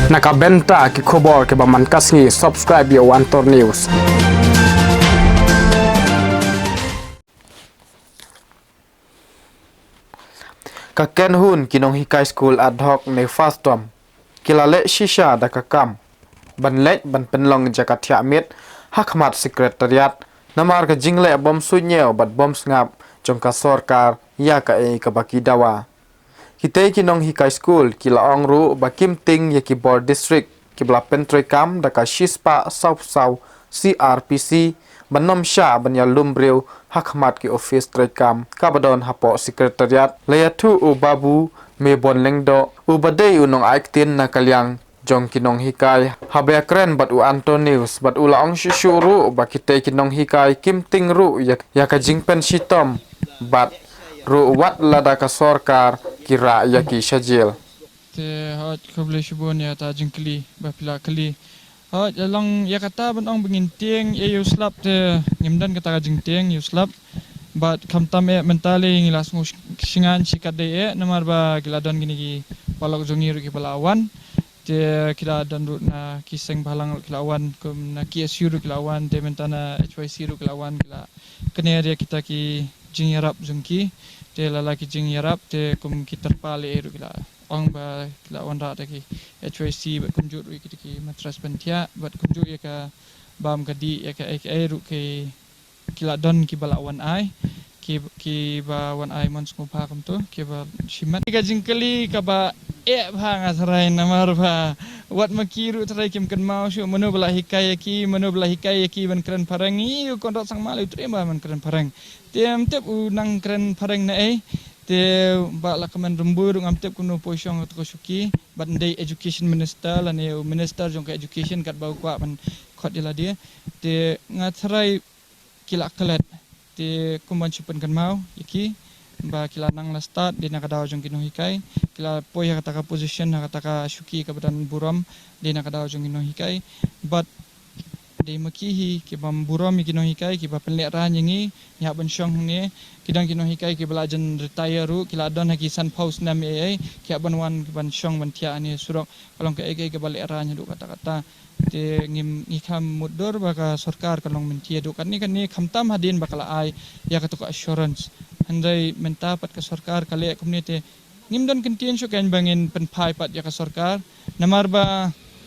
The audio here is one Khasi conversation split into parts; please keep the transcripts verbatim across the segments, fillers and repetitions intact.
Na ka bynta ki khubor kiba man ka sngi, subscribe ïa u Antor News. Ka Kenhun ki nonghikai skul ad hoc ne FASTOM ki la leh shisha da ka kam ban leit ban pynlong jaka thiah miet ha khmat Secretariat namar ka jingleh bym suidñiew bad bym sngap jong ka sorkar ïa kaei kaba ki dawa. Kitei ki nonghikai skul ki la ong ruh ba kim tieng ïa ki bor district kiba la pyntreikam da ka shispah saw phew saw C R P C ban nym shah ban ïalum briew ha khmat ki ophis treikam kaba don hapoh Secretariat. La ïathuh u Babu Mebon Lyngdoh uba dei u nongai ktien na ka liang jong ki nonghikai haba ïakren bad u Antor News bad u la ong shuh shuh ruh ba kitei ki nonghikai kim tieng ruh ïa, ïa ka jingpynshitom bad ruh wat lada ka sorkar ki rah ïa ki sha jel. Te hooid, khublei shibun ïa kata ka jingkylli ba phi la kylli. Hooid, la long ïa kata ban ong ba ngin tieng ïa u slap te ngim don kata ka jingtieng ïa u slap. Bad khamtam eh mynta lei ngi la sngew sh-, shngaiñ shikatdei eh namar ba ki la don kine ki paralok jong ngi ruh kiba la wan. Te ki la don ruh na ki seng bhalang ruh ki la wan, kum na K S U ruh ki la wan, te mynta na H Y C ruh ki la wan, ki la kner ïa kita ki jingïarap jong ki. Te la la ki jingïarap te kum ki tyrpal eh ruh ki la ong ba ki la wanrah da ki H Y C bad kumjuh ruh ïa kita ki mattress pynthiah bad kumjuh ïa ka bam ka dih ïa kaei kaei ruh ki, ki la don kiba la wan ai, ki, kiba wan ai mon sngewbha kumto kiba shimet. Ka jingkylli kaba eh bha nga tharai namar ba wat ma ki ruh tharai kim kynmaw shuh mano ba la hikai ïa ki, mano ba la hikai ïa ki ban kren phareng. Ngi ïoh Conrad Sangma lei u trei bha ban kren phareng. Te ym tip u nang kren phareng na ei. Te ba la kmen rymbui ruh ngam tip kumno poi shong ha ka shuki. Bad ym dei education minister lane u minister jong ka education katba u kwah ban khot ïa lade. Te nga tharai ki la klet. Te kum ban shu pynkynmaw ïa ki ba ki la nang la stad dei na ka daw jong ki nonghikai. Ki la poi ha kata ka position, ha kata ka shuki kaba don burom dei na ka daw jong ki nonghikai. Bad dei ma ki hi ki bym burom ïa ki nonghikai kiba pynlehrain ïa ngi, ngi hap ban shong hangne. Ki don ki nonghikai kiba la jan retire ruh, ki la don ha ki sanphew snem ei ei, ki hap ban wan ban shong ban thiah hangne surok. Ka long kaei kaei kaba lehrain haduh katta katta. Te ngim, ngi kham mutdur ba ka sorkar ka long mynta haduh katne katne, khamtam hadien ba ka la ai ïa kato ka assurance. Hynrei mynta pat ka sorkar ka leh kumne te ngim don kyntien shuh kein ba ngin pynphai pat ïa ka sorkar. Namar ba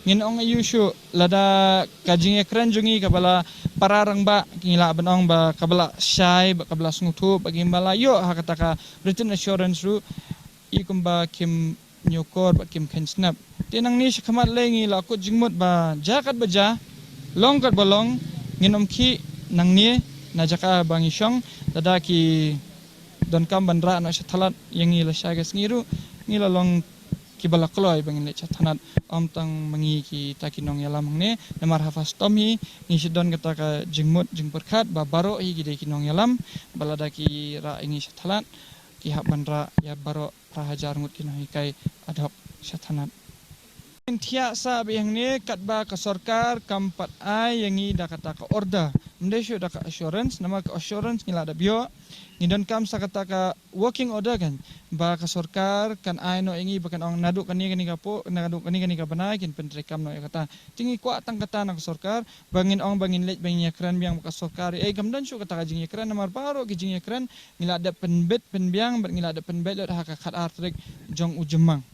ngin ong aïu shuh lada ka jingïakren jong ngi kaba la para rangbah, ngi lah ban ong ba kaba la shai, ba kaba la sngewthuh, ba ngim ba la ïoh ha kata ka written assurance ruh. I kumba kim ñiewkor bad kim kheiñ snap. Te nangne sha khmat lei ngi la kut jingmut ba jia katba jia, long katba long, ngin ym khih nangne na jaka ba ngi shong, lada ki donkam ban rah noh sha thalat ïa ngi lashai ka sngi ruh, ngi la long kiba la kloi ba ngin leit sha thalat, ym tang ma ngi kita ki nongïalam hangne, namar ha FASTOM hi ngi shu don kata ka jingmut jingpyrkhat ba baroh hi ki dei ki nongïalam, ba lada ki rah ïa ngi sha thalat, ki hap ban rah ïa baroh phra hajar ngut ki nonghikai ad hoc sha thalat. Ngin thiah sah beit hangne katba ka sorkar kam pat ai ïa ngi da kata ka order. Ym dei shuh da ka assurance, namar ka assurance ngi la dep ïoh. Ngi donkam sa kata ka working order kan, ba ka sorkar kan ai noh ïa ngi ba kan ong naduh kane kane ka por, naduh kane kane ka bnai kin pyntreikam noh ïa kata. Te ngi kwah tang kata na ka sorkar, ba ngin ong ba ngin leit ba ngin ïakren biang bad ka sorkar. Ei, kam don shuh kata ka jingïakren, namar baroh ki jingïakren ngi la dep pynbit pynbiang bad ngi la dep pynbeit lut ha ka khatar tarik jong u Jymmang.